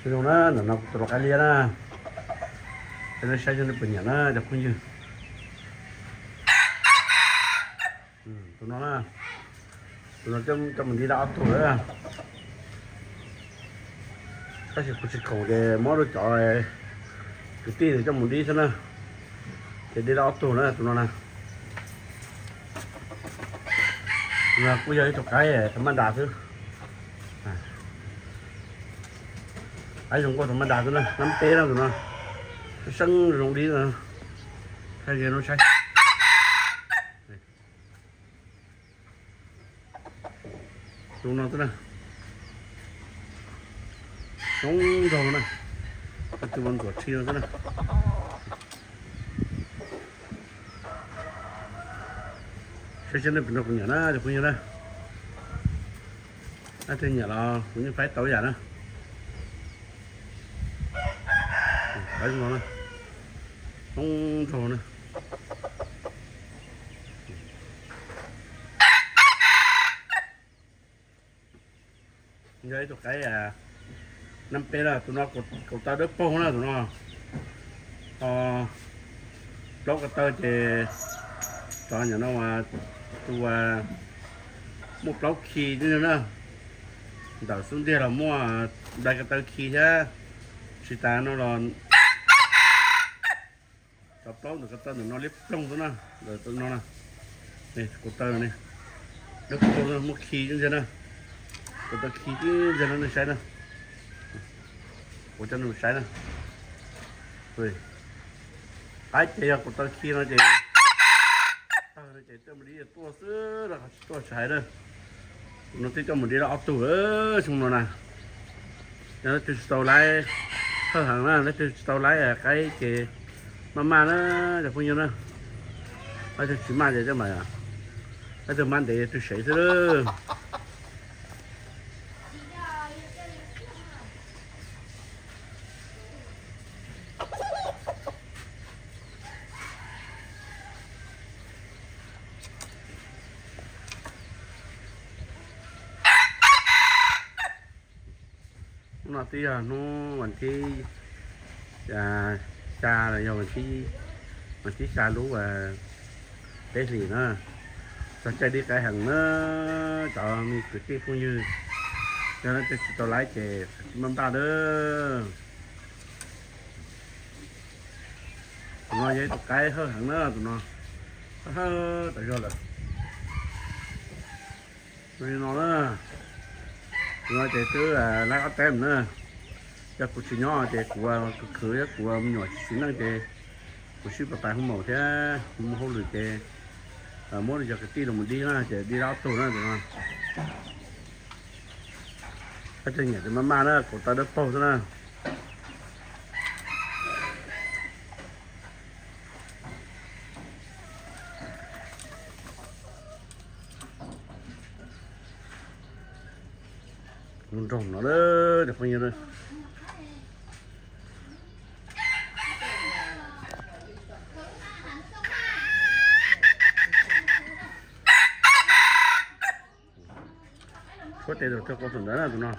Zoo na, ntawm no kuv tus lau qaib liab na, nej saib seb nej puas nyiam na cov phooj ywg. Tus no na, tus no coj mus dib dab ob tug lawm. Tab sis kuv tsis khoom ces muab rau cov kwv tij coj mus dib xwb na, ces dib dab ob tug na tus no na. Tus no kuj yog ib tug qaib tha maj nras xwb. Qaib zoo nkauj tha maj nras xwb na, nab peb na tus no, seeb zoo dib na. Thaij ze no saib. Zoo no xwb na, zoo nraug na, tus ua ntxuam rhi no xwb na. Saib seb nej puas nrog kuv nyiam na cov phooj ywg na. Leej twg nyiam los kuv yeej faib tau ib yam na. Qaib zoo no na, zoo nraug na. Yog ib tug qaib nab peb na, tus no kaum taw dawb paug na tus no. Plaub ko taw ces cov nyuam no tus muaj plaub khi na. Ntawm xub ntiag los muaj nplai ko taw khi thiab. Tsis tas no los cov plaub ntawm ko taw ntawm no liab ploog xwb na, ntawm no na. Kaum taw ne, liab ploog muaj khi ib ntxiag na. Kaum taw khi ib ntxiag no nej saib na. Kuv coj nej mus saib na. Qaib ces yog kaum taw khi no ces, tawg no ces coj mus dib tuaj xwb los tsis tuaj tsis hais na. No twb coj mus dib ob tug xyoo no na. Yog leej twg tsis tau laib, thawj heev na, leej twg tsis tau laib qaib ces maj maj na cov phooj ywg na. Leej twg tsis maj ces coj mas, leej twg maj ntev twg sev xwb lawm. Hnub no twb yog hnub vas thib xya los yog vas thib xya lub peb hlis na. Txog caij dib qaib heev na cov me kwv tij phooj ywg. Yog leej twg tsis tau laib ces maj npaj lawm. Tus no yog ib tug qaib hawj heev na tus no, hawj tas zog lawm. Li no na, tus no ces twb laib ob teb na. Yog kuv tsis nyob ces kuv khwv khwv thiab kuv me nyuam tsis tsim neej ces kuv sib pais pais hoo maum thiab kuv mus hauj lwm ces muab li cov kwv tij los mus dib na ces dib dab ob tug na tus no. Leej twg nyiam ces maj maj na, kaum taw dawb paug xwb na. Nroog no cov phooj ywg, tshuab tes rau tag qau tus ntawd na tus no.